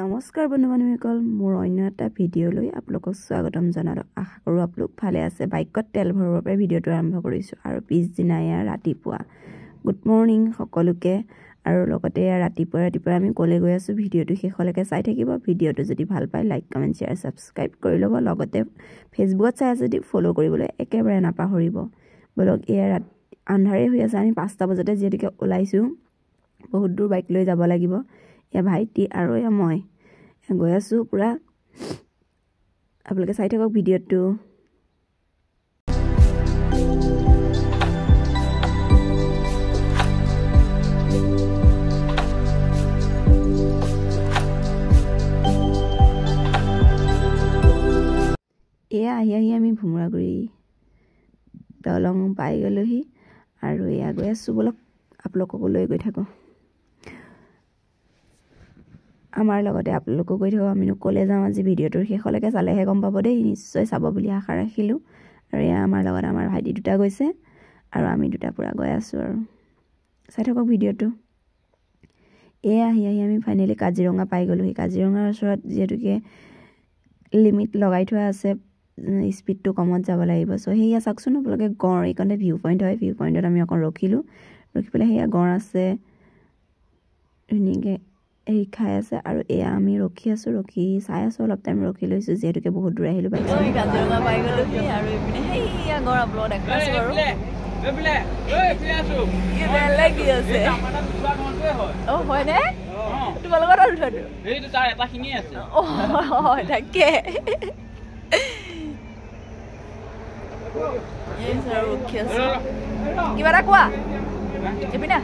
নমস্কাৰ বন্ধু বান্ধৱীসকল, মোৰ অন্য এটা ভিডিঅ'লৈ আপোনালোকক স্বাগতম জনালোঁ। আশা কৰোঁ আপোনালোক ভালে আছে। বাইকত তেল ভৰোৱাৰ পৰা ভিডিঅ'টো আৰম্ভ কৰিছোঁ আৰু পিছদিনা এয়া ৰাতিপুৱা গুড মৰ্ণিং সকলোকে। আৰু লগতে এয়া ৰাতিপুৱা ৰাতিপুৱা আমি ক'লৈ গৈ আছোঁ ভিডিঅ'টো শেষলৈকে চাই থাকিব। ভিডিঅ'টো যদি ভাল পায় লাইক, কমেণ্ট, শ্বেয়াৰ, ছাবস্ক্ৰাইব কৰি ল'ব। লগতে ফেচবুকত চাই আছে যদি ফ'ল' কৰিবলৈ একেবাৰে নাপাহৰিব। ব'লক, এয়া ৰাতি আন্ধাৰেই হৈ আছে। আমি 5টা বজাতে যিহেতুকে ওলাইছোঁ, বহুত দূৰ বাইক লৈ যাব লাগিব। এয়া ভাইটি আৰু এয়া মই গৈ আছোঁ পূৰা। আপোনালোকে চাই থাকক ভিডিঅ'টো। এয়া আহি আহি আমি ভোমোৰাগুৰি দলং পাই গ'লোহি আৰু এয়া গৈ আছোঁ। ব'লক, আপোনালোককো লৈ গৈ থাকোঁ আমাৰ লগতে, আপোনালোকো গৈ থাকক। আমিনো ক'লৈ যাওঁ আজি ভিডিঅ'টোৰ শেষলৈকে চালেহে গম পাব দেই, নিশ্চয় চাব বুলি আশা ৰাখিলোঁ। আৰু এয়া আমাৰ লগত আমাৰ ভাইটি দুটা গৈছে আৰু আমি দুটা পূৰা গৈ আছোঁ আৰু চাই থাকক ভিডিঅ'টো। এয়া আহি আহি আমি ফাইনেলি কাজিৰঙা পাই গ'লোহি। কাজিৰঙাৰ ওচৰত যিহেতুকে লিমিট লগাই থোৱা আছে, স্পীডটো কমত যাব লাগিব। চ' সেয়া চাওকচোন আপোনালোকে, গঁড় এইকণতে ভিউ পইণ্ট হয়। ভিউ পইণ্টত আমি অকণ ৰখিলোঁ, ৰখি পেলাই সেয়া গঁড় আছে ধুনীয়াকৈ হেৰি খাই আছে। আৰু এয়া আমি ৰখি আছোঁ, ৰখি চাই আছোঁ, অলপ টাইম ৰখি লৈছোঁ যিহেতুকে বহুত দূৰ আহিলোঁ। বাইক কাজিৰঙা পাই গ'লোহি আৰু এইপিনে সেইয়া গঁড় আপোনালোকক দেখাইছোঁ বাৰু। বেলেগ আছে অ, হয়নে? তোমালোকৰ তাত উঠোৱাটো অ, তাকে ৰখি আছো। কিবা এটা কোৱা এইপিনে,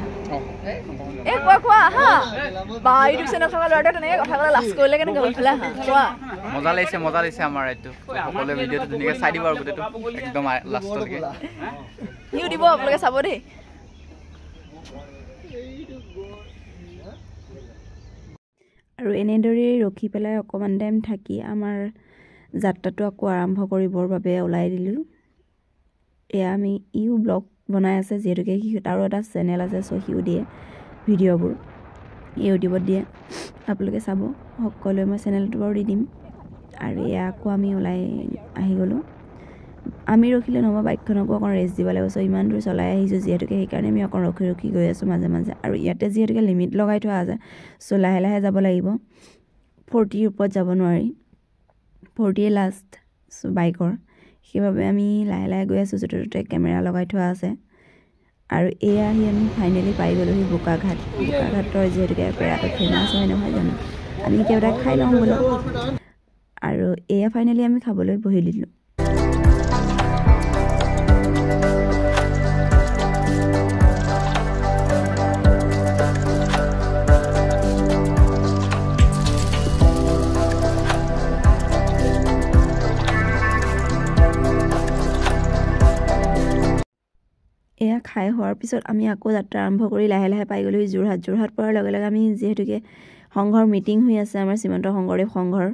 এ কোৱা কোৱা। হা বা, ইউটিউব চেনেল থকা ল'ৰাটোৱে তেনেকে কথা ক'লে লাজ কৰিলে কেনেকে? এইফালে আহা, কোৱা। মজা লাগিছে, মজা লাগিছে আমাৰ ৰাইডটো। সকলোৱে ভিডিঅ'টো ধুনীয়াকৈ চাই দিব আৰু গোটেইটো একদম লাষ্টলৈকে। সিও দিব, আপোনালোকে চাব দেই। আৰু এনেদৰেই ৰখি পেলাই অকণমান টাইম থাকি আমাৰ যাত্ৰাটো আকৌ আৰম্ভ কৰিবৰ বাবে ওলাই দিলোঁ। এয়া আমি ইও ব্লগ বনাই আছে যিহেতুকে সি তাৰো এটা চেনেল আছে, চ' সিও দিয়ে ভিডিঅ'বোৰ, ইউটিউবত দিয়ে, আপোনালোকে চাব সকলোৱে। মই চেনেলটো বাৰু দি দিম। আৰু এয়া আকৌ আমি ওলাই আহি গ'লোঁ। আমি ৰখিলে নহ'ব, বাইকখনকো অকণ ৰেষ্ট দিব লাগিব। চ' ইমান দূৰ চলাই আহিছোঁ যিহেতুকে সেইকাৰণে আমি অকণ ৰখি ৰখি গৈ আছোঁ মাজে মাজে। আৰু ইয়াতে যিহেতুকে লিমিট লগাই থোৱা আছে, চ' লাহে লাহে যাব লাগিব, 40ৰ ওপৰত যাব নোৱাৰি, 40য়ে লাষ্ট চ' বাইকৰ। সেইবাবে আমি লাহে লাহে গৈ আছোঁ, য'তে ত'তে কেমেৰা লগাই থোৱা আছে। আৰু এয়া আহি আমি ফাইনেলি পাই গ'লোহি বোকাঘাট। বোকাঘাটৰ যিহেতুকে পেৰাটো ফেমাছ হয় নহয় জানো, আমি কিবা এটা খাই লওঁ বোলো। আৰু এয়া ফাইনেলি আমি খাবলৈ বহি দিলোঁ। এয়া খাই হোৱাৰ পিছত আমি আকৌ যাত্ৰা আৰম্ভ কৰি লাহে লাহে পাই গ'লোহি যোৰহাট। যোৰহাট পোৱাৰ লগে লগে আমি যিহেতুকে সংঘৰ মিটিং হৈ আছে, আমাৰ শ্ৰীমন্ত শংকৰদেৱ সংঘৰ,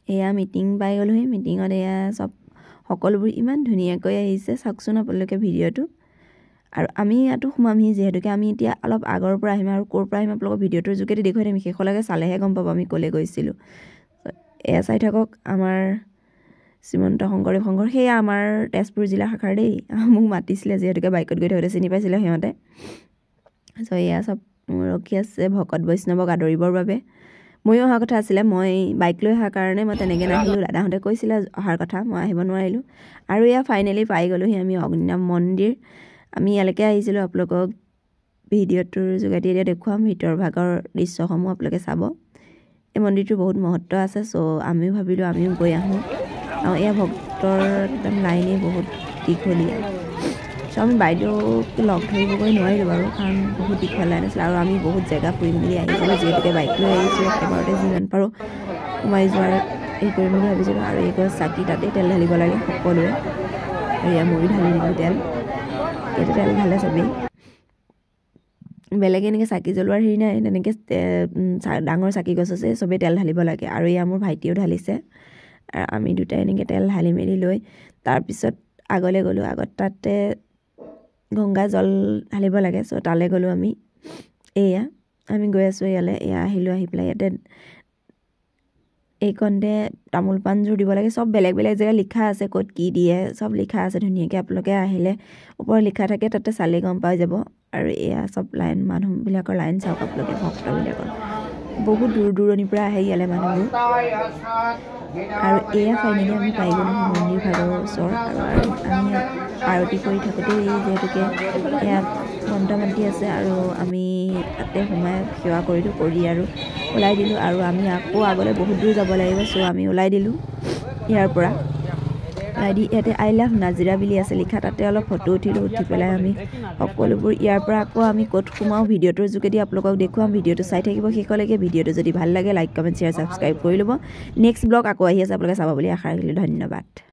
এয়া মিটিং পাই গ'লোহি। মিটিঙত এয়া চব সকলোবোৰ ইমান ধুনীয়াকৈ আহিছে, চাওকচোন আপোনালোকে ভিডিঅ'টো। আৰু আমি ইয়াতো সোমামহি যিহেতুকে আমি এতিয়া অলপ আগৰ পৰা আহিম আৰু ক'ৰ পৰা আহিম আপোনালোকৰ ভিডিঅ'টোৰ যোগেদি দেখুৱাই দিম। শেষলৈকে চালেহে গম পাব আমি ক'লৈ গৈছিলোঁ। এয়া চাই থাকক আমাৰ শ্ৰীমন্ত শংকৰদেৱ সংঘৰ, সেয়া আমাৰ তেজপুৰ জিলা শাখাৰ দেই। মোক মাতিছিলে যিহেতুকে বাইকত গৈ থাকোঁতে চিনি পাইছিলে সিহঁতে। চ' এয়া চব ৰখি আছে ভকত বৈষ্ণৱক আদৰিবৰ বাবে। ময়ো অহা কথা আছিলে, মই বাইক লৈ অহাৰ কাৰণে মই তেনেকৈ নাহিলোঁ। দাদাহঁতে কৈছিলে অহাৰ কথা, মই আহিব নোৱাৰিলোঁ। আৰু এয়া ফাইনেলি পাই গ'লোহি আমি অগ্নিনাভ মন্দিৰ। আমি ইয়ালৈকে আহিছিলোঁ, আপোনালোকক ভিডিঅ'টোৰ যোগেদি এতিয়া দেখুৱাম ভিতৰ ভাগৰ দৃশ্যসমূহ, আপোনালোকে চাব। এই মন্দিৰটোৰ বহুত মহত্ব আছে, চ' আমিও ভাবিলোঁ আমিও গৈ আহোঁ। আৰু এয়া ভক্তৰ একদম লাইনেই বহুত দীঘলীয়া। চ' আমি বাইদেউক লগ ধৰিবগৈ নোৱাৰিলোঁ বাৰু, কাৰণ বহুত দীঘল লাইন আছিলে আৰু আমি বহুত জেগা ফুৰি মেলি আহিছিলোঁ যিহেতুকে বাইক লৈ আহিছোঁ। একেবাৰতে যিমান পাৰোঁ সোমাই যোৱাৰ হেৰি কৰিম বুলি ভাবিছিলোঁ। আৰু এই গছ চাকি তাতেই তেল ঢালিব লাগে সকলোৱে। আৰু এয়া ময়ো ঢালি দিলোঁ তেল, ইয়াতে তেল ঢালে চবেই। বেলেগে এনেকৈ চাকি জ্বলোৱাৰ হেৰি নাই, তেনেকৈ ডাঙৰ চাকি গছ আছে, চবেই তেল ঢালিব লাগে। আৰু এয়া মোৰ ভাইটিয়েও ঢালিছে। আৰু আমি দুটাই এনেকৈ তেল ঢালি মেলি লৈ তাৰপিছত আগলৈ গ'লোঁ। আগত তাতে গংগা জল ঢালিব লাগে, চ' তালৈ গ'লোঁ আমি। এয়া আমি গৈ আছোঁ ইয়ালৈ। এয়া আহিলোঁ, আহি পেলাই ইয়াতে এইকণতে তামোল পাণযোৰ দিব লাগে। চব বেলেগ বেলেগ জেগাত লিখা আছে, ক'ত কি দিয়ে চব লিখা আছে ধুনীয়াকৈ। আপোনালোকে আহিলে ওপৰত লিখা থাকে, তাতে চালেই গম পাই যাব। আৰু এয়া চব লাইন, মানুহবিলাকৰ লাইন চাওক আপোনালোকে, ভক্তবিলাকৰ বহুত দূৰ দূৰণিৰ পৰা আহে ইয়ালৈ মানুহবোৰ। আৰু এয়া ফাইনেলি আমি পাই গ'লোঁ মন্দিৰ ভাগৰ ওচৰ। আৰু আমি আৰতি কৰি থাকোঁতেই যিহেতুকে এয়া মন্ত্ৰ মাতি আছে, আৰু আমি তাতে সোমাই সেৱা কৰিলোঁ, কৰি আৰু ওলাই দিলোঁ। আৰু আমি আকৌ আগলৈ বহুত দূৰ যাব লাগিব, চ' আমি ওলাই দিলোঁ ইয়াৰ পৰা। ওলাই দি ইয়াতে I love Nazira বুলি আছে লিখা, তাতে অলপ ফটো উঠিলোঁ। উঠি পেলাই আমি সকলোবোৰ ইয়াৰ পৰা আকৌ আমি ক'ত সোমাওঁ ভিডিঅ'টোৰ যোগেদি আপোনালোকক দেখুৱাম। ভিডিঅ'টো চাই থাকিব শেষলৈকে। ভিডিঅ'টো যদি ভাল লাগে লাইক, কমেণ্ট, শ্বেয়াৰ, ছাবস্ক্ৰাইব কৰি ল'ব। নেক্সট ব্লগ আকৌ আহি আছে, আপোনালোকে চাব বুলি আশা ৰাখিলোঁ। ধন্যবাদ।